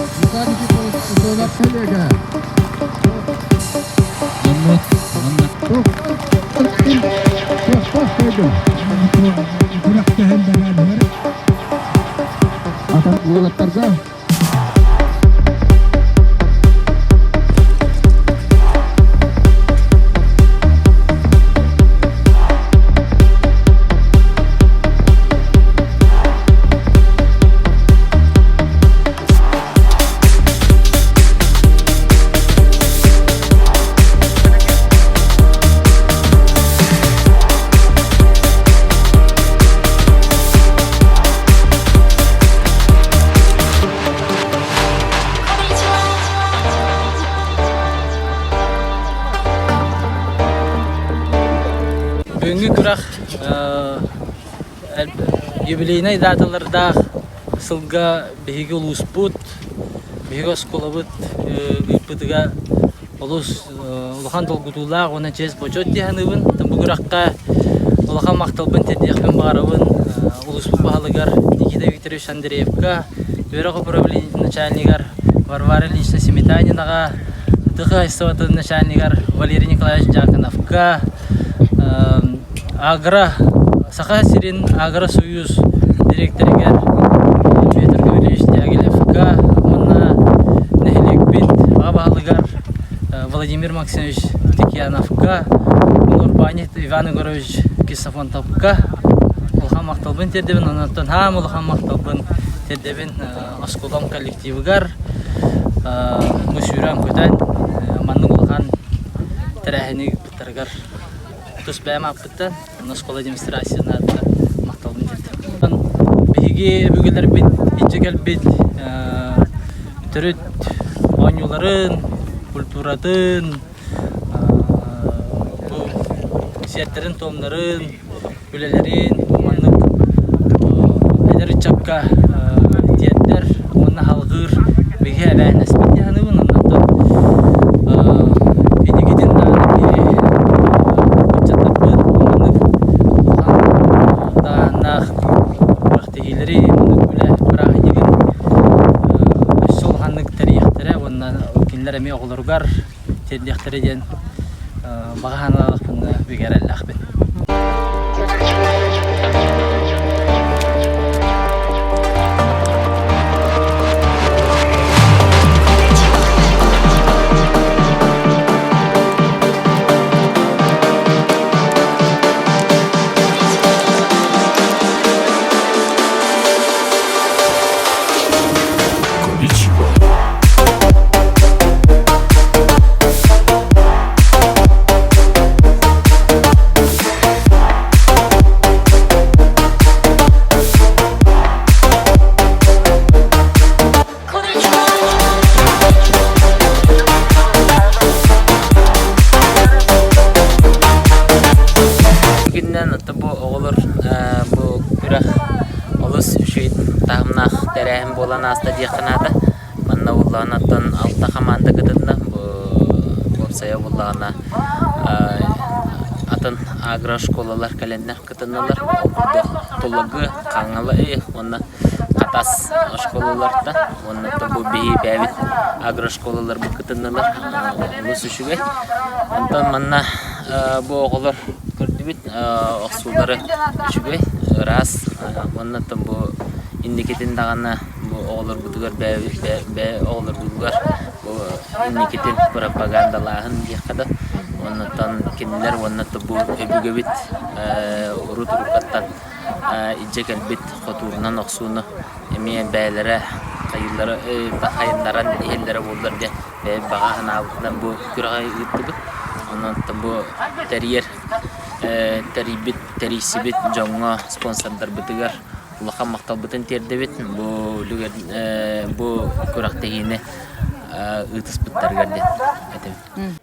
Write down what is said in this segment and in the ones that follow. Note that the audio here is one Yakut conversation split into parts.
Лука Никифорович Антонов Олега. Дьоммут уонна Күрэхтэһэн бэлээннэр атын уолаттарга Бүгүҥҥү күрэх юбилейнай даталардаах сылга биһиги улууспут, биһиги оскуолабыт ыыппытыгар олус улахан долгутуулаах уонна чиэс-бочуот дии саныыбын. Бу күрэххэ улахан махталбын тиэрдиэхпин баҕарабын улууспут баһылыгар Никита Викторович Андреевка, үөрэх управлениетын начальнигар Варвара Ильинична Сметанинаҕа, тыа хаһаайыстыбатын начальнигар Валерий Николаевич Дьяконовка, Агро Саха сирин Агросоюз дириэктэригэр Петр Гаврильевич Дягилевка уонна нэһилиэкпит аҕа баһылыгар Владимир Максимович Тикьяновка, урбаанньыт Иван Егорович Кисофонтовка улахан махталбын тиэрдэбин, онтон хаам улахан махталбын тиэрдэбин оскуолам коллективыгар бу сүүрэн-көтөн маннык улахан тэрээһини ыыппыттарыгар тус бэйэм ааппыттан онно оскуола администрациятын аатыгар махталбын тиэрдэбин. Биһиги өбүгэлэрбит илдьэ кэлбит төрүт оонньууларын, культуратын, бу сиэртэрин-туомнарын, үлэлэрин маннык эдэр ыччакка тиэрдэр уонна салҕыыр биһиги эбээһинэспит дии саныыбын. Оннуттан инникитин даҕаны биһиги ыччаттарбыт маннык улахан тааһыннаах күрэхтэһиилэри маннык үлэ бырааһынньыгын өссө улаханнык тэрийиэхтэрэ уонна кинилэр эмиэ оҕолоругар тиэрдиэхтэрэ диэн баҕа санаалаахпын бигэ эрэллээхпин. Күннэн бу оҕолор бу күрэх олус үчүгэй таһымнаах тэрээһин буолан ааста диэххэ наада. Манна буоллаҕына оттон алта хамаанда кытынна. Бу уопсайа буоллаҕына атын агрошколалар кэлэннэр кытыннылар. Ол курдук Тулагы, Хаҥалы уонна Хатас оскуолалартан уонна бу биһиги бэйэбит агрошколаларбыт кытыннылар. Олус үчүгэй. Онтон манна бу оҕолор көрдүбүт охсуулары үчүгэй, ыраас уонна бу инникитин даҕаны бу оҕолорбутугар бэйэ оҕолорбутугар бу инникитин пропагандалааһын диэххэ да уоннаттан кинилэр уонна бу өбүгэбит урут уруккаттан илдьэ кэлбит хотуурунан охсууну эмиэ бэйэлэрэ хайыыллара хайыннаран иһэллэрэ буоллар диэн бэйэ баҕа санаабытынан бу күрэҕи ыыттыбыт. Онон бу тэрийэр тэрийбит тэрийсибит дьоҥҥо спонсордарбытыгар улахан махталбытын тиэрдэбит. Бу үлүгэр бу күрэхтэһиини ыытыспыттарыгар диэн этэбин.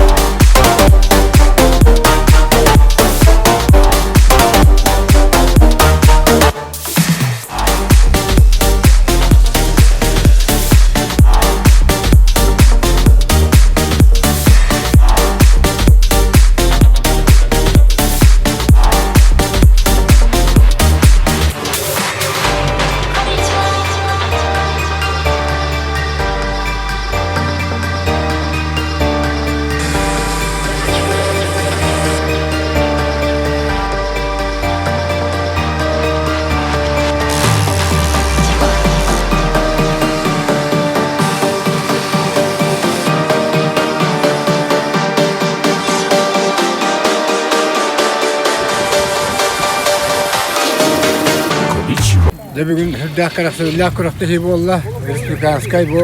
Дьэ бүгүн сүрдээх кэрэхсэбиллээх күрэхтэһии буолла. Республиканскай бу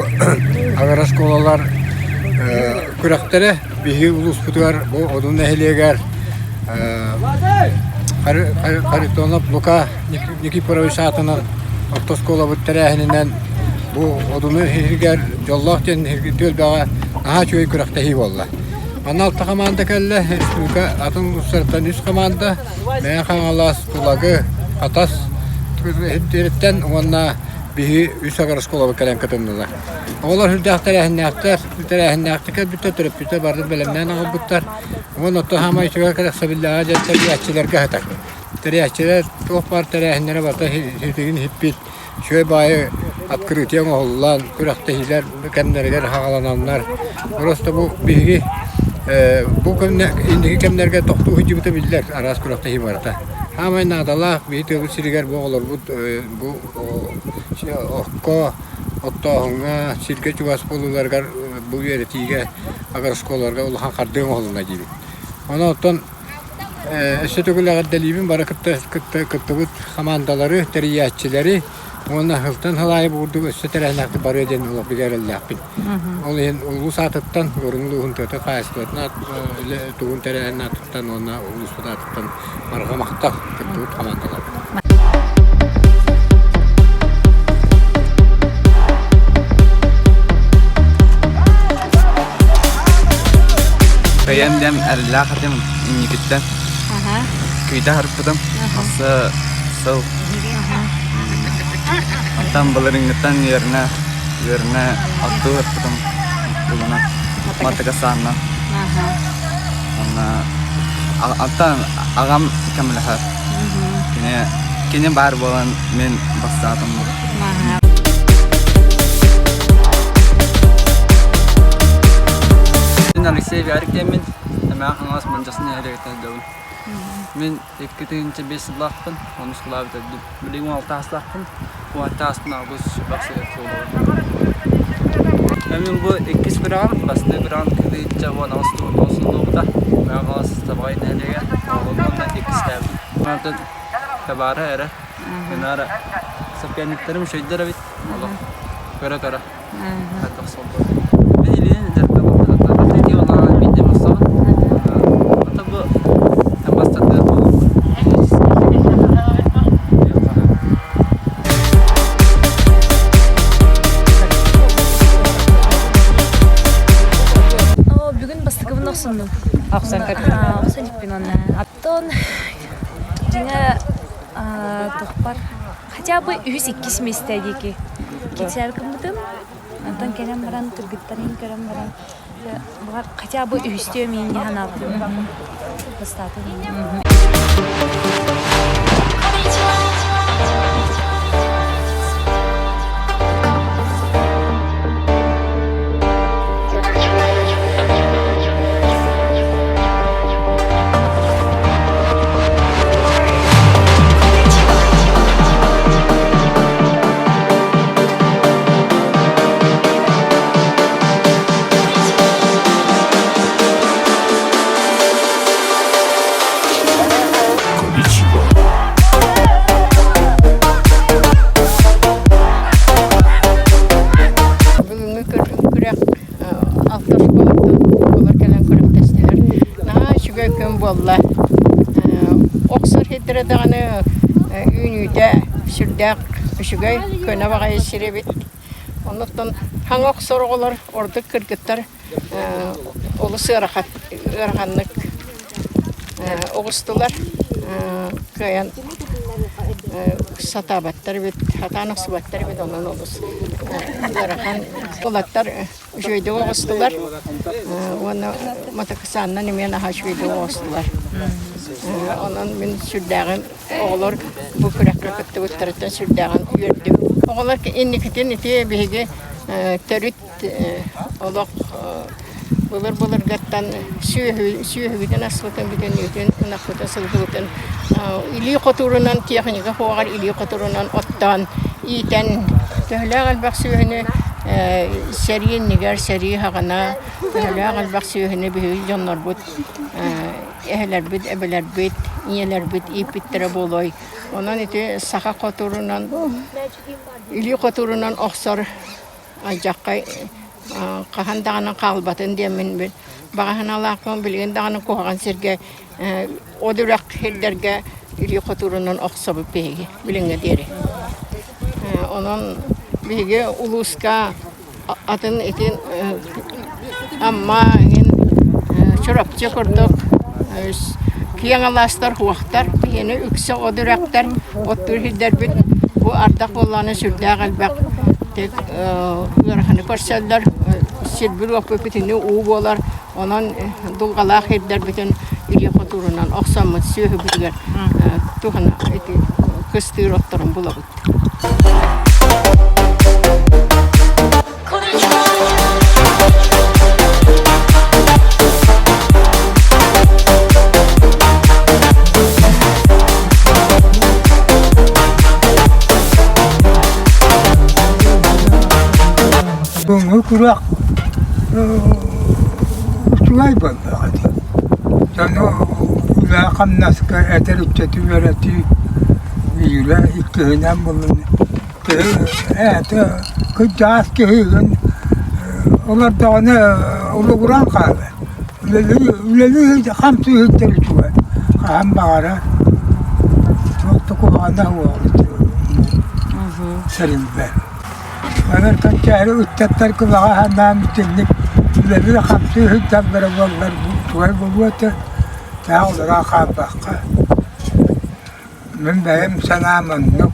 агрооскуолалар күрэхтэрэ биһиги улууспутугар бу Одун нэһилиэгэр Харитонов Лука Никифорович аатынан орто оскуолабыт тэрээһининэн бу Одуну иһигэр дьоллоох диэн түөлбэҕэ наһаа үчүгэй күрэхтэһии буолла. Манна алта хамаанда кэллэ, республика атын улуустартан үс хамаанда, Мэҥэ Хаҥалас, Тулагы, Хатас иһиттэриттэн уонна биһи үс агрооскуолабыт кэлэн кытыннылар. Оҕолор сүрдээх тэрээһиннээхтэр, тэрээһиннээхтик кэлбиттэр, төрөппүттэр барытын бэлэмнээн аҕалбыттар. Уонна оттон саамай үчүгэй кэрэхсэбиллээҕэ диэн тэрийээччилэргэ сытар. Тэрийээччилэр туох баар тэрээһиннэрэ барыта ситигин иһиппит, Үчүгэй баайы открытие оҥоһуллан, күрэхтэһиилэр кэмнэригэр хаҕалананнар, просто бу биһиги бу кэмнэ инники кэмнэргэ тохтуу сылдьыбыта биллэр араас күрэхтэһии барыта. Саамай наадалаах биһи тыабыт сиригэр бу оҕолорбут бу окко, оттооһуҥҥа, сиргэ чугас буолууларыгар бу үөрэтиигэ агрооскуолаларга улахан хардыы оҥоһулунна диибит. Онон оттон Өссө төгүл эҕэрдэлиибин бары кытта кыттыбыт хамаандалары, тэрийээччилэри уонна сылтан сыл аайы бу курдук өссө тэрээһиннээхтик барыа диэн олох бигэ эрэллээхпин. Ол иһин улуус аатыттан, Горнай улууһун тыата хаһаайыстыбатын үлэ тугун тэрээһин аатыттан уонна улууспут аатыттан барҕа махтал кыттыбыт хамаандаларга. Бэйэм дэм эрэллээх этим инникиттэн. Күйдэ харпытым. Хасса сыл. Оттон былырыҥҥыттан үөрэнэ үөрэнэ оттуу харпытым. Тугуна матыга саанна. Онно оттон аҕам көмөлөһөр. Кини кини баар буолан мин бастаатым. Мин Алексей Вярик диэммин, Эмээх Хаҥалас Мандьасын нэһилиэгиттэн сылдьабын. Мин 2005 сыллаахпын, онус кылаа бүтэрдим. Билигин 16 саастаахпын, 16 ааспын август бахсыгар туолабын. Мин бу иккис күрэҕим, бастакы күрэҕим кытыычча 18 тоҕус сыллыбыта. Мэҥэ Хаҥалас Табаҕай нэһилиэгэ, уонна иккистээбитим. Онтон табаара эрэ, Наара соперниктарым үчүгэйдэр эбит, олох көрө-көрө хайдах суолбут. Мин илиинэн дьарыктаммыппын онон биирдэ махсабын. Ата бу бастатыа буолуохпун. Бүгүн бастакыбын охсуннум. Охсон көрдүм. Охсон иппин онно. Оттон дьиҥэ тохпар хотя бы үһүс-иккис миэстэ диэки киксээр гыммытым. Онтон кэлэн баран кыргыттарын көрөн баран баҕар хотя бы үһүстүө миин дии санаабытым. Бастаатым. Бүгүҥҥү күрэх алта оскуолаттан оҕолор кэлэн күрэхтэстилэр. Наһаа үчүгэй күн буолла. Охсор сирдэрэ даҕаны үүнүүтэ сүрдээх үчүгэй, көнө баҕайы сир эбит. Оннуттан хаҥа охсор оҕолор, ордук кыргыттар олус ыарахан, ыараханнык оҕустулар. Кыайан сатаабаттар эбит, сатаан охсубаттар эбит, онон олус ыарахан. Уолаттар үчүгэйдик оҕустулар уонна матакысааннан эмиэ наһаа үчүгэйдик оҕустулар. Онон мин сүрдээҕин оҕолор бу күрэххэ кыттыбыттарыттан сүрдээҕин үөрдүм. Оҕолор инникитин ити биһиги төрүт олох былыр-былыргаттан сүөһү сүөһүбүтүн аспытын бүтүннүүтүн ынахпытын сылгыбытын илии хотуурунан техника суоҕар илии хотуурунан оттоон иитэн төһөлөөх элбэх сүөһүнү. Сэрии иннигэр сэрии хаҕана төһөлөөх элбэх сүөһүнү биһиги дьоннорбут эһэлэрбит, эбэлэрбит, ийэлэрбит ииппиттэрэ буолуой. Онон ити саха хотуурунан, илии хотуурунан охсор алдьархай хаһан даҕаны хаалбатын диэммин баҕа санаалаахпын билигин даҕаны куһаҕан сиргэ от үрэх сирдэргэ илии хотуурунан охсобут биһиги билиҥҥэ диэри. Онон биһиги улууска атын ити Амма иһин Чурапчы курдук киэҥ алаастар уохтар биһиэни үксэ от үрэхтэр оттуур сирдэрбит бу ардах буоллаҕына сүрдээх элбэх ыараханы көрсөллөр сирбит-уоппут бүтүннүү уу буолар онон дулҕалаах сирдэрбитин илии хотуурунан охсоммут сүөһүбүтүгэр туһана ити кыстыыр отторун булабыт. Көҥүл күрэх үчүгэй буоллаҕа дии. Дьону үлэ-хамнаска эдэр ыччаты үөрэтии биирэ иккиһинэн булун киһи ээтэ кырдьаҕас киһи ыгын олордоҕуна улугуран хаалар. Үлэлии үлэлии хамсыы сылдьар үчүгэй. Хаһан баҕарар туох да куһаҕана суох сэриллэр. Онон кэнчээри ыччаттар кылаҕа санаан итинник үлэлии-хамсыы сылдьаллара буоллар үчүгэй буолуо этэ. Таах олорон хаалбакка. Мин бэйэм санаам оннук.